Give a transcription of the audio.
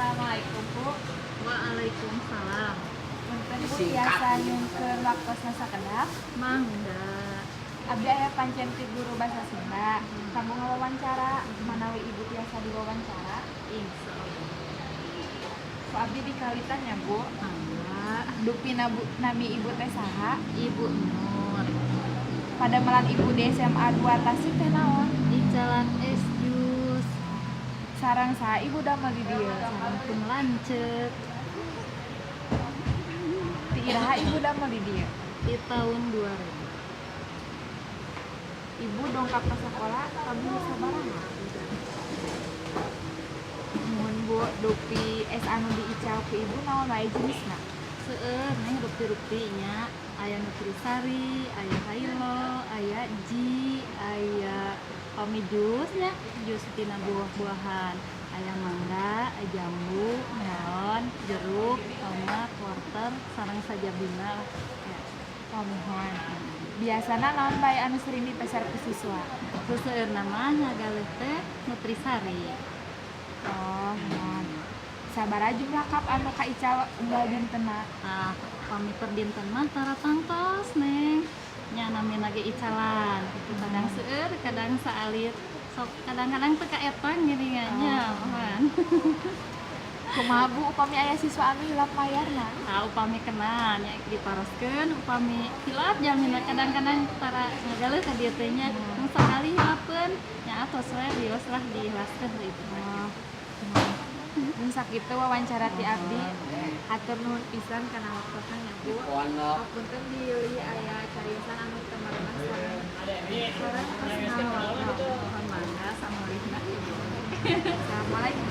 Assalamualaikum, Bu. Waalaikumsalam. Punten, Bu, Disingkat. Tiasa nyungkeun waktosna sakedap? Mangga. Abdi aya pancen ti guru bahasa Sunda. Kanggo ngawawancara, manawi Ibu tiasa diwawancara? Insya Allah. Ku abdi dikawitan ya, Bu. Mangga. Dupi nami Ibu teh saha? Ibu Nur. Padamelan Ibu di SMA 2 Tasik teh naon? Icalan es jus. Sareng saha Ibu damel di dieu? Sareng pun lanceuk. Ti iraha Ibu damel di dieu? Di tahun 2000. Ibu dongkap ke sekolah kabeh sabaraha? Nuhun, Bu, dupi es anu diical ku Ibu naon wae jenisna? Seueur, Neng, rupi-rupi nya. Aya Nutrisari, aya Hilo, aya Ji, aya pami jus nya, jus tina buah-buahan. Aya mangga, aya jambu, melon, jeruk, tomat, wortel, sareng sajabina lah. Ya. Oh, muhun. Biasana naon bae anu sering dipeser ku siswa? Seueurna mah ngagaleuh teh Nutrisari. Oh, muhun. Sabaraha jumlah cup anu kaical unggal dintenna? Nah, pami per dinten mah tara tangtos, Neng. Nya namina ge icalan. Kadang seueur, kadang saalit. Sok kadang-kadang teu kaetang geuningan nya, muhun. Kumaha, Bu, upami aya siswa anu hilap mayarna? Nah, upami kena nya diparoskeun, upami hilap jamina kadang-kadang tara ngagaleuh ka dieu teh nya. Mun sakali hilapeun nya atos we bios lah diikhlaskeun ku Ibu. Oh. Mun sakitu wawancara ti abdi. Hatur nuhun pisan kana waktosna nya, Bu. Hapunten bilih aya cariosan anu teu merenah sareng sareng tos ngawakto. Muhun, mangga samulihna, Ibu. Assalamualaikum.